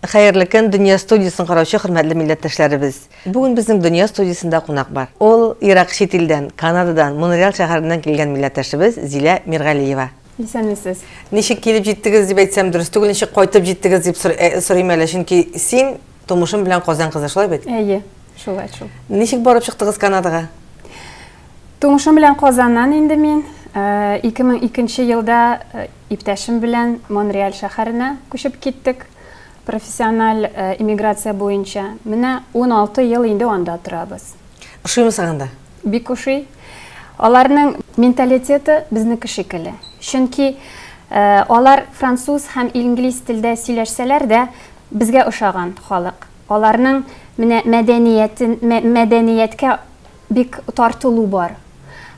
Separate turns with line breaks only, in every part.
Хәерле көн, Дөнья студиясен караучы хөрмәтле милләттәшләребез. Бүген безнең Дөнья студиясендә кунак бар. Ул ерак чит илдән, Канададан, Монреаль шәһәреннән килгән милләттәшебез Зилә Миргалиева.
Исәнмесез.
Ничек килеп җиттегез дип әйтсәм дөрес түгел, ничек кайтып җиттегез дип э, сорыйм әле, чөнки син тумышың белән Казан кызы, шулай бит?
Әйе, шулай шул.
Ничек барып чыктыгыз Канадага?
Тумышым белән Казаннан инде мин. 2002 э, елда э, иптәшем белән Монреаль шәһәренә күчеп киттек. Профессиональ э, иммиграция буенча. Менә 16 ел инде анда торабыз.
Ошыймы соң анда?
Бик ошый. Аларның менталитеты безнеке шикелле. Чөнки алар француз һәм инглиз телдә сөйләшсәләр дә, безгә ошаган халык. Аларның менә мәдәниятен, мәдәнияткә бик тартылу бар.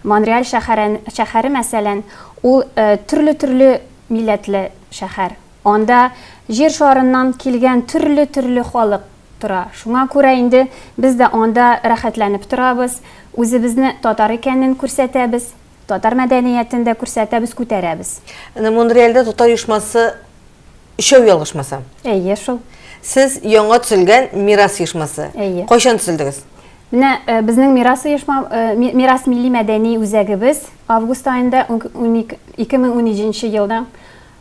Монреаль шәһәрен, шәһәре, мәсәлән, ул төрле-төрле милләтле шәһәр. Анда җир шарыннан килгән төрле-төрле халык тора. Шуңа күрә инде без дә анда рәхәтләнеп торабыз, үзебезне татар икәнен күрсәтәбез, татар мәдәниятен дә күрсәтәбез, күтәрәбез.
Менә Монреальдә татар оешмасы Өчәү ялгышмасам.
Әйе шул.
Сез яңа төзелгән Мирас оешмасы.
Әйе.
Кайчан төзелдегез?
Менә э, безнең Мирас оешма э, Мирас милли мәдәни үзәгебез август аенда 2017 елда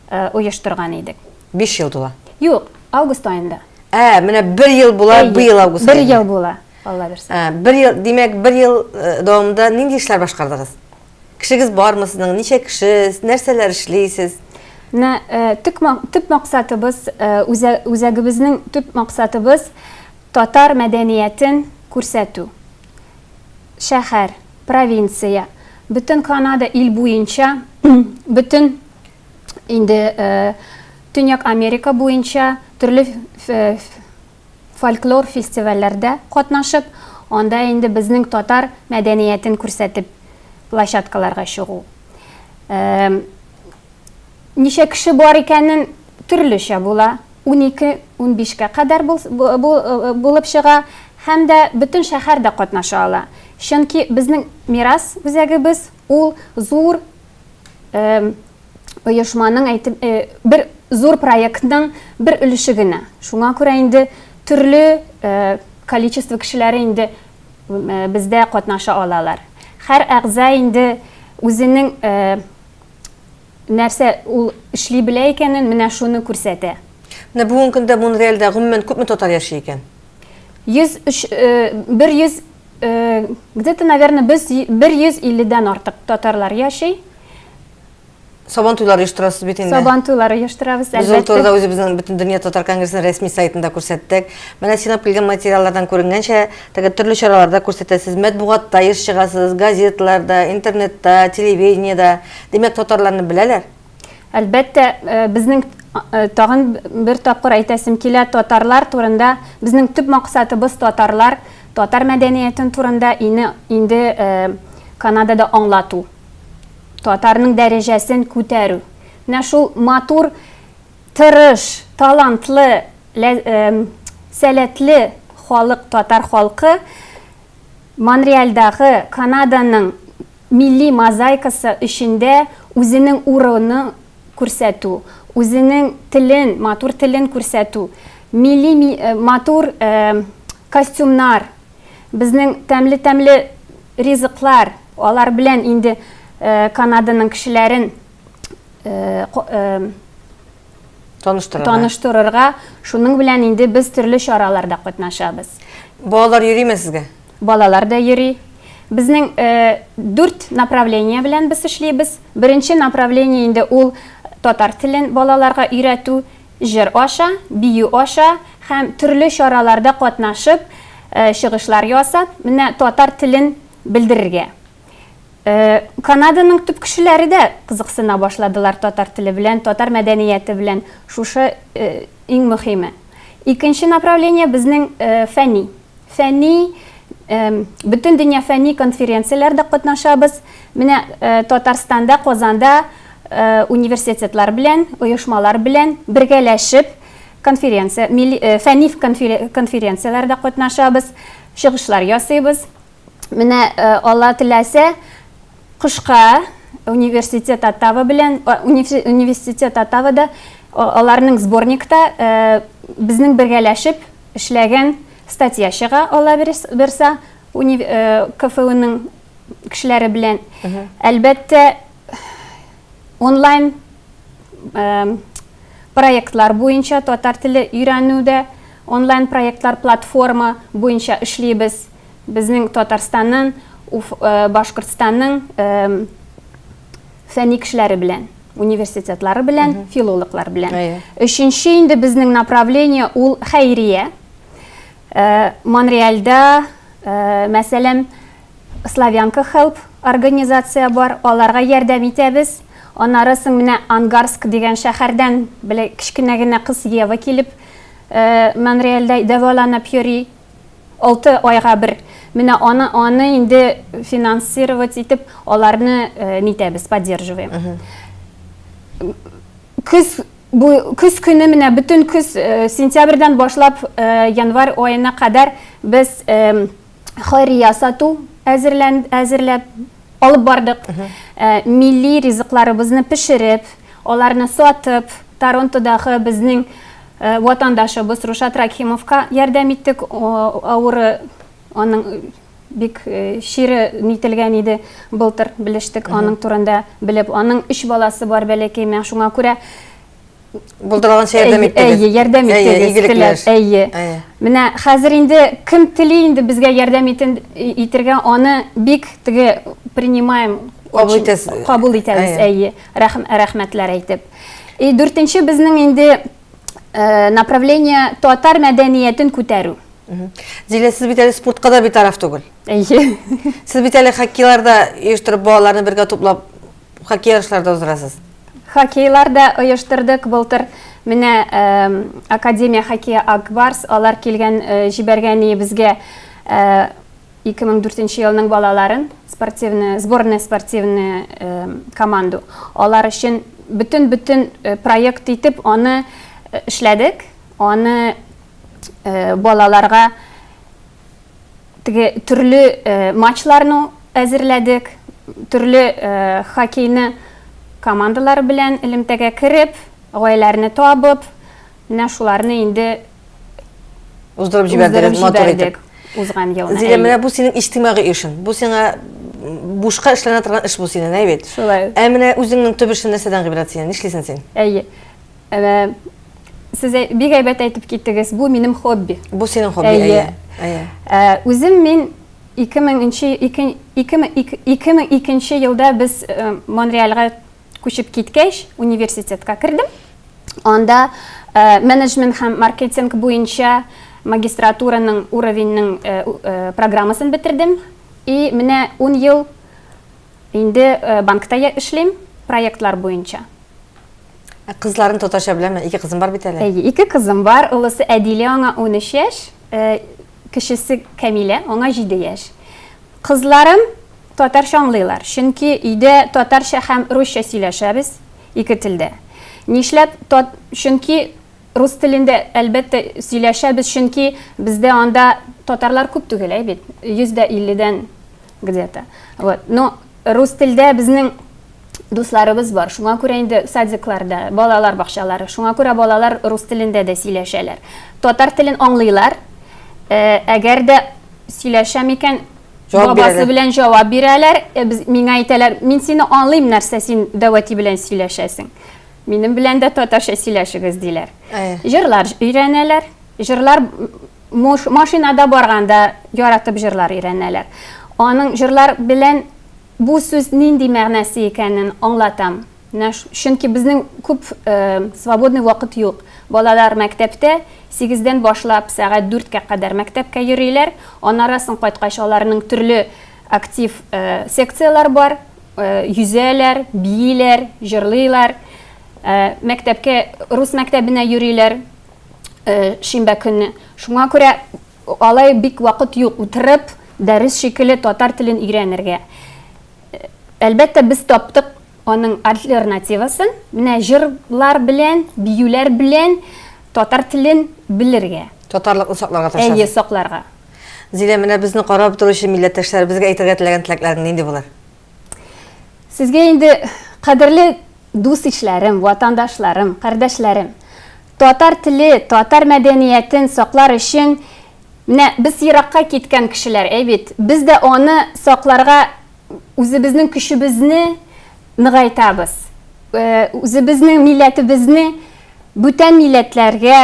э, оештырган идек.
5 ел тула.
Юк, август аенда.
Ә, менә бер ел була, быел август
Бер ел була, Алла бирсә.
Ә, бер ел, димәк, бер ел дәвамында нинди эшләр башкардыгыз? Кешегез бармы сезнең? Ничә кеше? Нәрсәләр эшлисез?
Менә э, төп, төп максатыбыз, э, үзәгебезнең төп максатыбыз татар мәдәниятен күрсәтү. Шәһәр, провинция, бөтен Канада ил буенча, бөтен инде э, Төньяк Америка буенча төрле фольклор фестивальләрдә катнашып, анда инде безнең татар мәдәниятен күрсәтеп площадкаларга чыгу. Ничә кеше бар икәнен төрлечә була. 12-15-кә кадәр булып чыга һәм дә бөтен шәһәр дә катнаша ала. Чөнки безнең Мирас үзәгебез ул зур оешманың әйтеп э, бер зур проектның бер өлеше генә. Шуңа күрә инде төрле э, количество кешеләре инде э, бездә катнаша алалар. Һәр әгъза инде үзенең нәрсә ул эшли белә икәнен менә шуны күрсәтә.
Менә бүгенге көндә Монреальдә гомумән күпме татар яши икән?
103 100 где-то, наверное, без 150-дән артык татарлар яши.
Сабан туйлары оештырасыз бит инде.
Сабан туйлары оештырабыз,
әлбәттә. Без ул турыда үзебезнең Бөтендөнья татар конгрессының рәсми сайтында күрсәттек. Менә син алып килгән материаллардан күренгәнчә, теге төрле чараларда күрсәтәсез, матбугатта еш чыгасыз, газеталарда, интернетта, телевидениедә. Димәк, татарларны беләләр?
Әлбәттә, э, безнең э, тагын бер тапкыр әйтәсем килә, татарлар турында, безнең төп максатыбыз татарлар, татар мәдәниятен турында инде э, Канадада аңлату. Татарның дәрәҗәсен күтәрү. Менә шул матур, тырыш, талантлы, сәләтле халык, татар халкы Монреальдагы Канаданың милли мозаикасы эчендә үзенең урыны күрсәтү, үзенең телен, матур телен күрсәтү, милли матур костюмнар, Безнең тәмле-тәмле ризыклар, алар белән инде Канаданың кешеләрен
таныштырырга.
таныштырырга, шуның белән инде без төрле чараларда катнашабыз.
Балалар йөриме сезгә?
Балалар да йөри. Безнең дүрт направление белән без эшлибез. Беренче направление инде ул татар телен балаларга өйрәтү. Җыр аша, бию аша һәм төрле чараларда катнашып, чыгышлар ясап, менә татар телен белдерергә. Канаданың төп кешеләре дә кызыксына башладылар татар теле белән, татар мәдәнияте белән. Шушы иң мөһиме. Икенче направление безнең фәнни. Фәнни, бөтендөнья фәнни конференцияләрдә катнашабыз. Менә Татарстанда, Казанда университетлар белән, оешмалар белән бергәләшеп конференция, фәнни конференцияләрдә катнашабыз, чыгышлар ясыйбыз. Менә Алла теләсә, кышка университет Оттава белән, университет Оттавада аларның сборникта безнең бергәләшеп эшләгән статья чыга ала берса КФУның кешеләре белән. Әлбәттә, онлайн проектлар буенча татар теле өйрәнүдә онлайн проектлар платформа буенча эшлибез. Безнең Татарстанның, Башкортстанның фәнни кешеләре белән, университетлары белән, филологлар белән. Өченче инде безнең направление ул хәйрия. Монреальдә, мәсәлән, Славянка Help организация бар, аларга ярдәм итәбез. Аннары соң менә Ангарск дигән шәһәрдән белә кечкенә генә кыз Ева килеп, Монреальдә дәваланып йөри. 6 айга бер. Менә аны аны инде финансировать итеп, аларны нитәбез, поддерживаем. Көз бу көз көне менә бөтен көз сентябрьдән башлап январь аена кадәр без хәйрия сату әзерлән әзерләп алып бардык. Милли ризыкларыбызны пешереп, аларны сатып, Торонтодагы безнең ватандашыбыз Рушат Рахимовка ярдәм иттек. Авыры аның бик чире нителгән иде. Былтыр белештек аның турында белеп. Аның өч баласы бар бәләкәй, менә шуңа күрә
Булдырганча ярдәм иттегез.
Әйе, ярдәм иттегез.
Игелекле эш.
Әйе. Менә хәзер инде кем тели инде безгә ярдәм итергә, аны бик теге принимаем.
Кабул итәсез.
Кабул итәбез, әйе. Рәхмәтләр әйтеп. И дүртенче безнең инде направление татар мәдәниятен күтәрү.
Зилә, сез бит әле спортка да битараф түгел.
Әйе.
Сез бит әле хоккейларда оештырып балаларны бергә туплап хоккей ярышлары да уздырасыз.
Хоккейлар да оештырдык былтыр. Менә Академия хоккея Ак Барс, алар килгән, җибәргән ие безгә 2004 елның балаларын, спортивный, сборная спортивный команду. Алар өчен бөтен-бөтен проект итеп аны эшләдек. Аны балаларга Теге төрле матчларны әзерләдек, төрле хоккейны командалар белән элемтәгә кереп, гаиләләрне табып, менә шуларны инде
уздырып җибәрдегез, матур итеп.
Узган елны.
Зилә, менә бу синең иҗтимагый эшең. Бу сиңа бушка эшләнә торган эш бу синең, әй бит?
Шулай.
Ә менә үзеңнең төп эшең нәрсәдән гыйбарәт синең? Нишлисең син?
Әйе. Сез бик әйбәт әйтеп киттегез, бу минем хобби.
Бу синең хобби, әйе. Әйе.
Ә, үзем мин 2000 2002 елда без э, Монреальга күчеп киткәч, университетка кердем. Анда э, менеджмент һәм маркетинг буенча магистратураның уровеньнең э, программасын бетердем. И менә 10 ел инде банкта эшлим, проектлар буенча.
Ә кызларың татарча беләме? Ике кызың бар бит әле.
Әйе, ике кызым бар. Олысы Әдилә, аңа 13 яшь, э, кечесе Кәмилә, аңа 7 яшь. Кызларым татарча аңлыйлар, чөнки өйдә татарча һәм русча сөйләшәбез, ике телдә. Нишләп? Тат, чөнки рус телендә, әлбәттә, сөйләшәбез, чөнки бездә анда татарлар күп түгел, әй бит, 150-дән где-то. Вот. Но рус телдә безнең дусларыбыз бар. Шуңа күрә инде садикларда, балалар бакчалары, шуңа күрә балалар рус телендә дә сөйләшәләр. Татар телен аңлыйлар. Э, әгәр дә сөйләшәм икән,
Җавап
бабасы
бирәләр.
белән җавап бирәләр. Э, без, миңа әйтәләр, мин сине аңлыйм, нәрсә син дәү әти белән сөйләшәсең. Минем белән дә татарча сөйләшегез, диләр.
Э.
Җырлар өйрәнәләр. Җырлар машинада барганда яратып җырлар өйрәнәләр. Аның җырлар белән Бу сүз нинди мәгънәсе икәнен аңлатам. Менә чөнки безнең күп свободный вакыт юк. Балалар мәктәптә, сигездән башлап сәгать дүрткә кадәр мәктәпкә йөриләр. Аннары соң кайткач аларның төрле актив секцияләр бар, йөзәләр, бииләр, җырлыйлар. Мәктәпкә, рус мәктәбенә йөриләр шимбә көнне. Шуңа күрә Алай бик вакыт юк, утырып, дәрес шикелле татар телен өйрәнергә. Әлбәттә, без таптык аның альтернативасын, менә җырлар белән, биюләр белән татар телен белергә.
Татарлыкны сакларга тырышасыз.
Әйе, сакларга.
Зилә, менә безне карап торучы милләттәшләребезгә әйтергә теләгән теләкләрең нинди булыр?
Сезгә инде, кадерле дус-ишләрем, ватандашларым, кардәшләрем! Татар теле, татар мәдәниятен саклар өчен, менә без еракка киткән кешеләр, әй бит, без дә аны сакларга үзебезнең көчебезне ныгайтабыз. Үзебезнең милләтебезне бүтән милләтләргә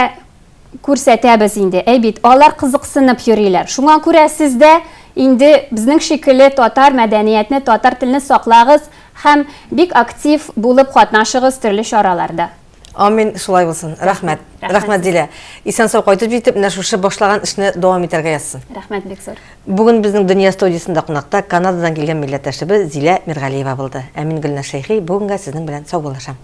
күрсәтәбез инде, әй бит, алар кызыксынып йөриләр. Шуңа күрә сез дә инде безнең шикелле татар мәдәниятне, татар телне саклагыз һәм бик актив булып катнашыгыз төрле чараларда.
Амин, шулай булсын. Рәхмәт. Рәхмәт, Зилә. Исән-сау кайтып җитеп, менә шушы башлаган эшне дәвам итәргә язсын.
Рәхмәт бик зур.
Бүген безнең Дөнья студиясендә кунакта Канададан килгән милләттәшебез Зилә Миргалиева булды. Ә мин Гөлназ Шәйхи бүгенгә сезнең белән саубуллашам.